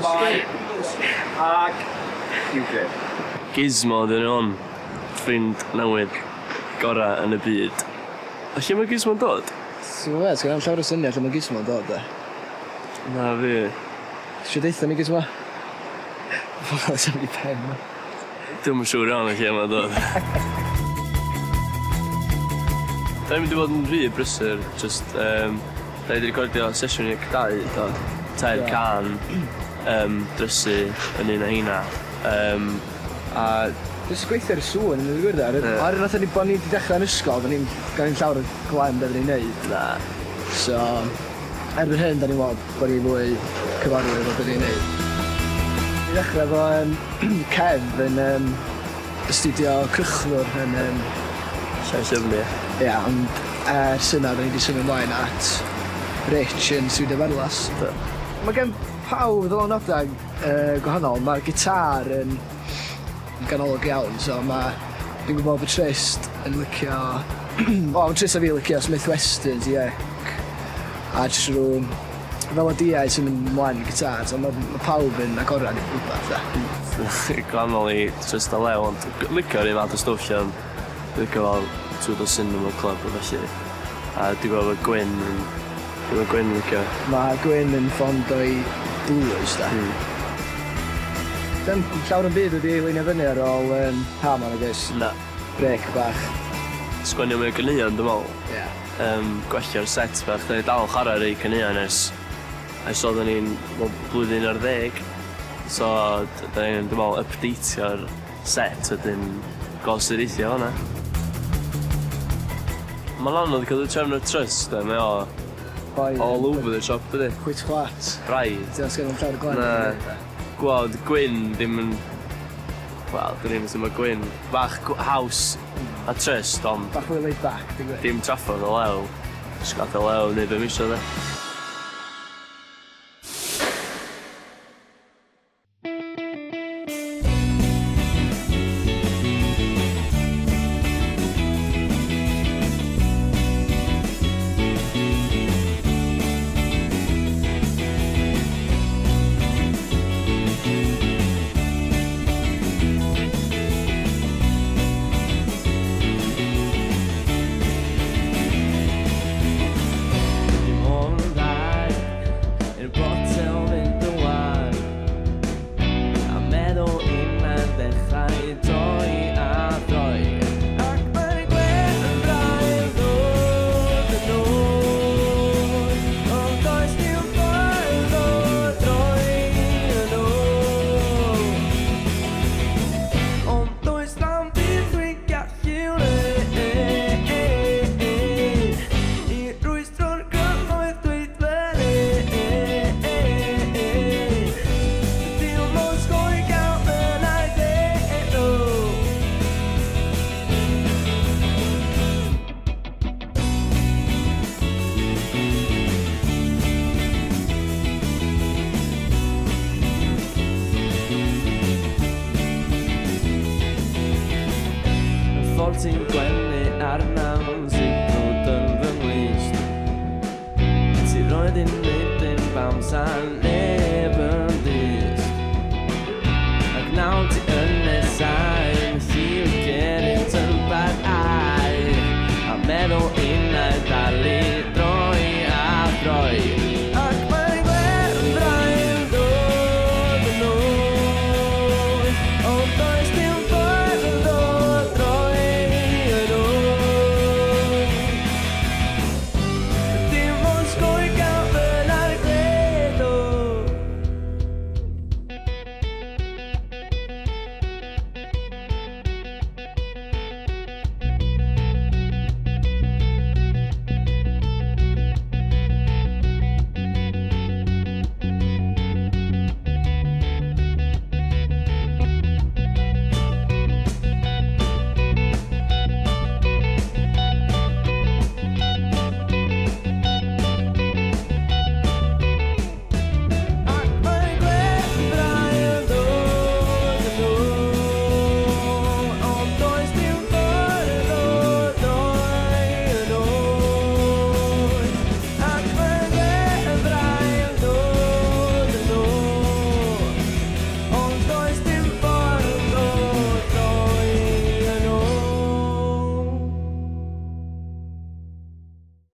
Stand-by. Ag... UK. Gizmo dyn nhw'n ffrind newydd gorau yn y byd. A lle mae Gizmo'n dod? Ti'n gwybod, sgan i'm llawer o syniad lle mae Gizmo'n dod, de. Na fi. Tisio deutha ni, Gizmo? Ffordd sy'n mynd i pen. Dwi'm yn siŵr iawn o lle mae'n dod. Da ni'n mynd i fod yn rhy brysur, just, da ni wedi recordio sesiwn 12, do. 3 can, drysu yn un o heina. A Jyst gweithio ar y sŵn, yn y gwirdd ar. Ar nath ni bod ni wedi dechrau yn ysgol, da ni'n gael llawer o glem beth ni'n neud. Na. So, erbyn hyn, da ni'n weld bod ni'n fwy cyfarwydd efo beth ni'n neud. I ddechrau efo Kev yn astudio crychnwr yn... Llanllyfni. Ie, ond ers yna, da ni wedi symud ymlaen at Rich yn Studio Ferlas. Do. Mae gen pawb ddylanwadau gwahanol. Mae'r gitar yn ganolog iawn, so mae... Dwi'n gwybod bod Trist yn licio... O, mae Trist a fi licio Smith Westerns, ie. A jyst rhyw felodiau sy'n mynd mlaen i gitar, so mae pawb yn agorad i rhywbeth, da. Gwahanol i Trist a Lew, ond licio'r un fath o stwff lle, licio fel Two Door Cinema Club a felly. A dwi'n gwybod bod Gwyn yn... Dwi'n gwybod Gwyn yn licio. Mae Gwyn yn ffond o'i blues, da. Dim llawer yn byd wedi ei leinio fyny ar ôl ha, ma'n agos. Na. Break bach. Sgwennu mwy o ganeuon, dwi'n meddwl. Ie. Gwella'r set bach. Da ni dal chwarae rei caneuon ers oedden ni'n blwyddyn ar 10. So, da ni'n, dwi'n meddwl, updateio'r set wedyn gweld sydd eithio hwnna. Mae'n anodd cael y trefn o'r Trust, da, mae o all over the shop, dydy. Chwit chwat. Braidd. Ti'n sgynnu llawer o glen. Na. Gweld Gwyn ddim yn... Wel, dyn ni'n symud Gwyn. Bach haws a Trust, ond... Bach fwy laid back, dwi'n gwybod. Dim traffordd o Lew. Jyst gadael Lew neu be misio, de. Ti'n gwenu arnam sy'n yn fy ngwist. Ti roed un nid yn bams a